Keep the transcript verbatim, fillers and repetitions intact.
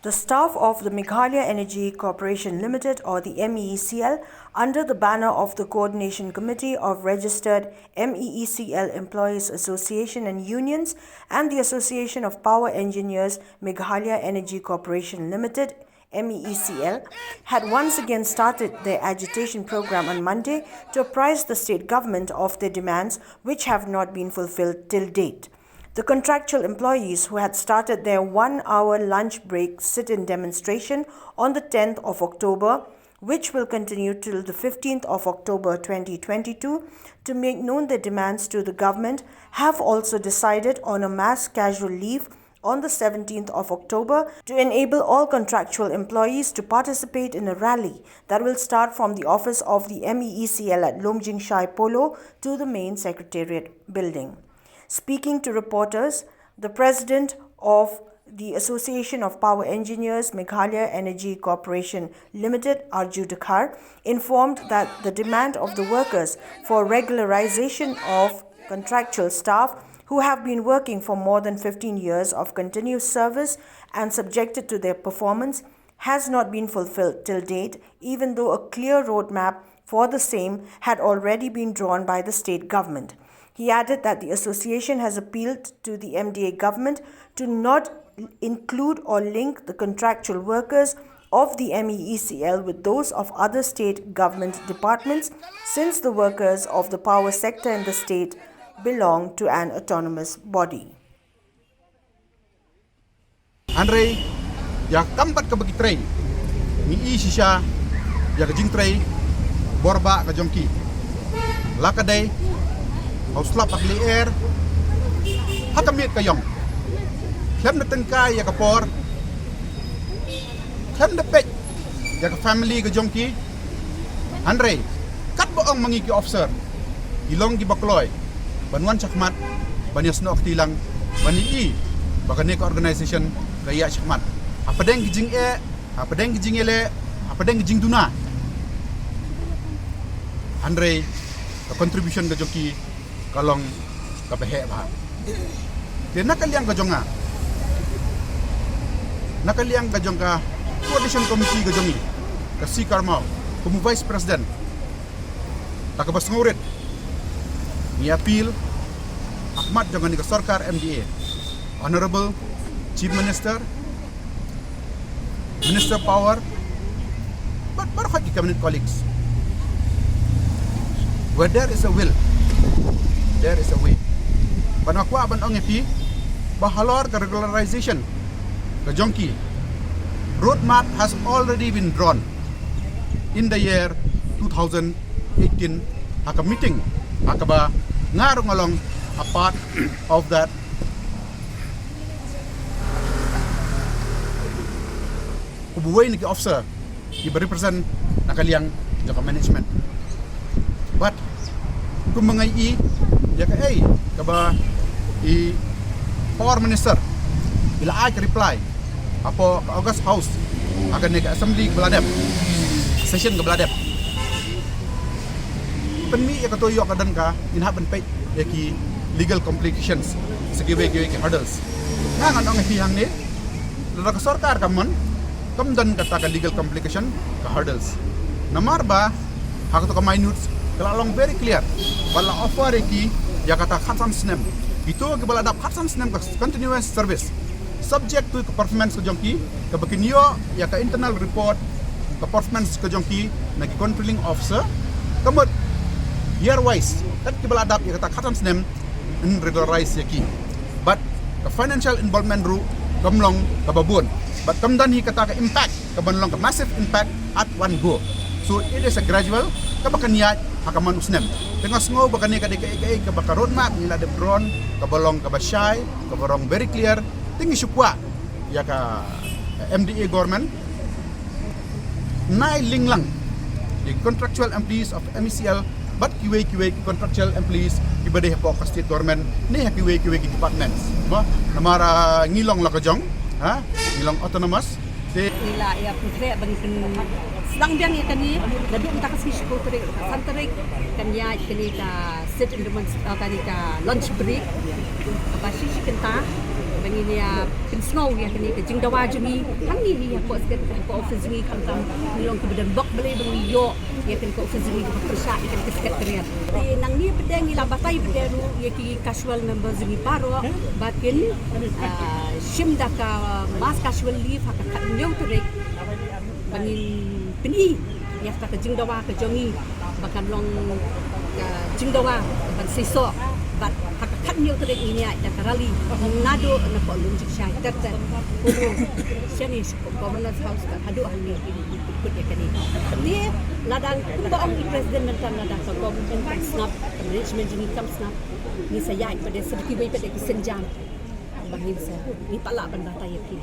The staff of the Meghalaya Energy Corporation Limited, or the M E E C L, under the banner of the Coordination Committee of Registered M E E C L Employees Association and Unions and the Association of Power Engineers Meghalaya Energy Corporation Limited, M E E C L, had once again started their agitation program on Monday to apprise the state government of their demands, which have not been fulfilled till date. The contractual employees, who had started their one-hour lunch break sit-in demonstration on the tenth of October, which will continue till the fifteenth of October twenty twenty-two, to make known their demands to the government, have also decided on a mass casual leave on the seventeenth of October to enable all contractual employees to participate in a rally that will start from the office of the M E E C L at Lumjingshai Polo to the main secretariat building. Speaking to reporters, the president of the Association of Power Engineers Meghalaya Energy Corporation Limited, Arju Dkhar, informed that the demand of the workers for regularization of contractual staff who have been working for more than fifteen years of continuous service and subjected to their performance has not been fulfilled till date, even though a clear roadmap for the same had already been drawn by the state government. He added that the association has appealed to the M D A government to not include or link the contractual workers of the M E E C L with those of other state government departments, since the workers of the power sector in the state belong to an autonomous body. Hynrei ïa ka kam bad kaba ki trei, ngi i shisha ïa ka jingtrei bor ba ka jong ki. La ka dei ha u slap ha ka lyer, ha ka miet ka ïong. Khlem da tyngkai ïa ka por, khlem da peit ïa ka family ka jong ki. Hynrei katba ong ma ngi ki officer, ki long kiba kloi ban wan shakhmat, ban ïasnoh kti lang, ban ïohi ba kane ka organisation ka ïaid shakhmat hapdeng ki jingeh, hapdeng ki jingïaleh, hapdeng ki jingduna. Hynrei ka contribution ka jong ki ka long kaba heh bha. Te na ka liang ka jong nga, na ka liang ka jong ka Coordination Committee ka jong ngi, ka C Karmaw, kum u Vice President, da kaba sngewrit ngi appeal ha khmat jong kane ka sorkar M D A, Honourable Chief Minister, Minister Power, bad baroh ki cabinet colleagues. Where there is a will, there is a way. Bad nga kwah ban ong ïa phi ba halor ka regularization ka jong ki, roadmap has already been drawn in the year two thousand eighteen, ha ka meeting ha kaba nga ruh nga long a part of that. Kum uwei na ki officer kiba represent na ka liang jong ka management. Bad kumba nga ïohi ïa kaei kaba i Power Minister i la ai ka reply hapoh ka August House ha kane ka assembly kaba la dep, session kaba la dep. Pynmih ïa kato ïoh ka don ka, ngin hap ban peit ïa ki legal complications, sa kiwei kiwei ki hurdles. Nga ngan ong ïa phi hangne, lada ka sorkar ka mon, kam don kata ka legal complication, ka hurdles. Namar ba ha kato ka minutes ka la long very clear, ba la offer ïa ki ïa kata khatsan snem. Kito kiba la dap khatsan snem ka continuous service, subject to ka performance ka jong ki, kaba kin ïoh ïa ka internal report ka performance ka jong ki na ki controlling officer. Ka mut year wise, kat kiba la dap ïa kata khatsan snem, yn regularize ïa ki. Bad ka financial involvement ruh kam long kaba bun, bad kam don hi kata ka impact kaban long ka massive impact at one go. So it is a gradual, kaba kan ïaid ha ka man u snem. Te nga sngew ba kane ka dei kaei kaei kaba ka roadmap ngi la dep drawn, kaba long kaba shai, kaba long very clear. Te ngi shu kwah ïa ka M D A government nai link lang ïa ki contractual employees of M E C L bad kiwei kiwei ki contractual employees kiba dei hapoh ka state government ne ha kiwei kiwei ki departments. Mo, namar, ah, ngi long la ka jong, ha, ngi long autonomous. Te ngi la ïa pyntrei ban pynsdang biang ïa kane naduh mynta ka sngi shiphew tarik, ka san tarik kan ïaid kane ka sit in demonst-, ah, kane ka lunch break kaba shi shi kynta. Ngin ïa pynsngew ïa kane ka jingdawa jong ngi hangne hi ha ka secretariat, ha ka office jong ngi, khamtam ngi long kiba don bok balei ba ngi ïoh ïa kane ka office jong ngi kaba pyrshah ïa kane ka secretariat. Te nangne pat de ngi la batai pat de ruh ïa ki casual member jong ngi baroh ba kin, ah, shim da ka mass casual leave ha ka khathynñiew tarik ba ngin pyni ïa kata ka jingdawa ka jong ngi ba kan long ka jingdawa ban seisoh. Bad ha ka khathynñiew tarik ngin ïaid da ka rally naduh na Pohlun Jingshai ter ter, shane sha Governor's House bad haduh hangne, kut ïa kane. Te lada kumba ong i president mynta, lada ka government kam sngap, ka management jong ngi kam sngap, ngi sa ïaid pat de sa kiwei pat de ki sienjam ba ngin sa, ngi pat lah ban batai ïa ki.